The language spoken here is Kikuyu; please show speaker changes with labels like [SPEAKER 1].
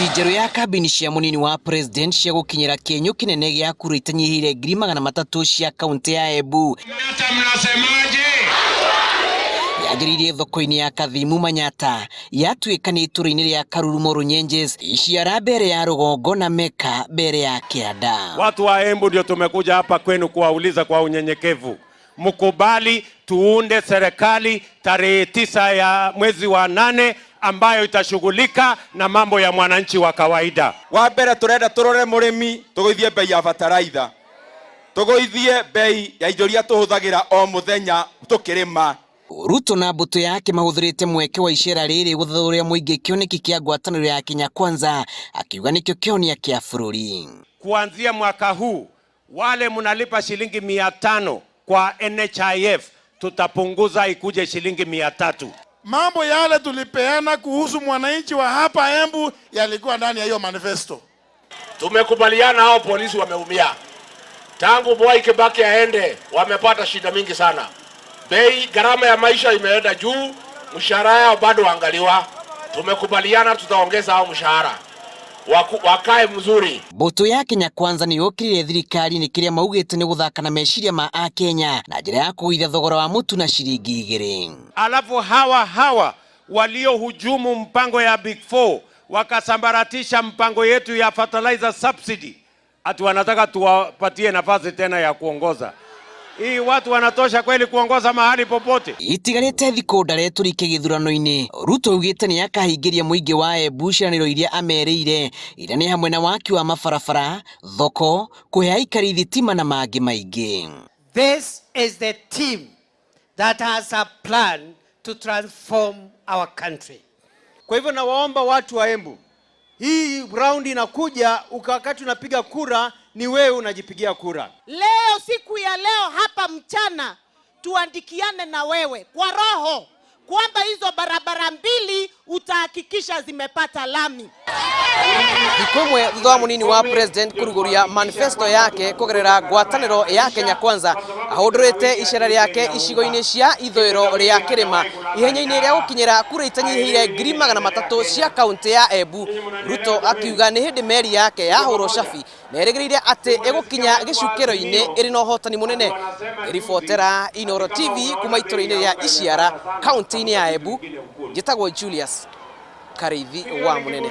[SPEAKER 1] Riboti njerũ ya kambĩini cia mũnini wa president cia gũkinyĩra kĩenyũ kĩnene gĩa kura itanyihĩire 300,000 cia kauntĩ ya Embu yanjĩrĩirie thoko-inĩ ya Kathimu Manyata yatuĩka nĩ itũra-inĩ rĩa Karurumo Runyenjes Iciara mbere ya rũgongo na Meka mbere ya kĩanda.
[SPEAKER 2] Watu wa Embu ndio tumekuja hapa kwenu kuwauliza kwa unyenyekevu, mkubali tuunde serikali tarehe 9 ya mwezi wa 8 ambayo itashughulika na mambo ya mwananchi wa kawaida.
[SPEAKER 3] Wa mbere turenda turore murimi tuguithie bei ya bataraitha, tuguithie bei ya indo iria tuhuthagira o muthenya tukirima.
[SPEAKER 1] Ruto na mbũtũ yake mahũthĩrĩte mweke wa icera rĩrĩ gũthathaũrĩra mũingĩ kĩoneki kĩa ngwatanĩro ya Kenya Kwanza, akiuga nĩkĩo kĩhonia kĩa bũrũri.
[SPEAKER 2] Kuanzia mwaka huu wale mnalipa shilingi 500 kwa NHIF tutapunguza ikuje shilingi 300.
[SPEAKER 4] Mambo yale tulipeana kuhusu mwananchi wa hapa Embu yalikuwa ndani ya hiyo manifesto.
[SPEAKER 5] Tumekubaliana hao polisi wameumia tangu Mwai Kibaki aende, wamepata shida mingi sana. Bei, gharama ya maisha imeenda juu, mshahara yao bado angaliwa. Tumekubaliana tutaongeza hao mshahara wakae mzuri.
[SPEAKER 1] Mbũtũ ya Kenya Kwanza nĩ yũkĩrĩire thirikari nĩ kĩrĩa maugĩte nĩ gũthaka na meciria ma akenya na njĩra ya kũgũithia thogora wa mũtu na ciringi 2.
[SPEAKER 2] Alafu hawa hawa waliohujumu mpango ya Big Four wakasambaratisha mpango yetu ya fertilizer subsidy, ati wanataka tuwapatie nafasi tena ya kuongoza. Hii watu wanatosha kweli kuongoza mahali popote?
[SPEAKER 1] Itigarĩte thikũ ndare tũrike gĩthurano-inĩ, Ruto augĩte nĩ akahingĩria mũingĩ wa Embu ciĩranĩro iria amerĩire, iria nĩ hamwe na waki wa mabarabara, thoko, kũhe aikari thitima na mangĩ maingĩ.
[SPEAKER 6] This is the team that has a plan to transform our country.
[SPEAKER 7] Kwa hivyo nawaomba watu wa Embu, hii round inakuja, wakati unapiga kura ni wewe unajipigia kura.
[SPEAKER 8] Leo, siku ya leo hapa mchana, tuandikiane na wewe kwa roho kwamba hizo barabara mbili utahakikisha zimepata lami.
[SPEAKER 1] Thikũ ĩmwe thutha wa mũnini wa president kũrugũria manifesto yake kũgerera ngwatanĩro ya Kenya Kwanza, ahũndũrĩte icera rĩake icigo-inĩ cia ithũĩro rĩa kĩrĩma ihenya-inĩ rĩa gũkinyĩra kura itanyihĩire 300,000 cia kauntĩ ya Embu. Ruto akiuga nĩ hĩndĩ meri yake yahũrwo cabi na erĩgĩrĩire atĩ ĩgũkinya gĩcukĩro-inĩ ĩrĩ na ũhotani mũnene. Ribotera Inooro TV kuma itũra-inĩ rĩa Iciara kauntĩ-inĩ ya Embu, njĩtagwo Julius Karĩithi wa Mũnene.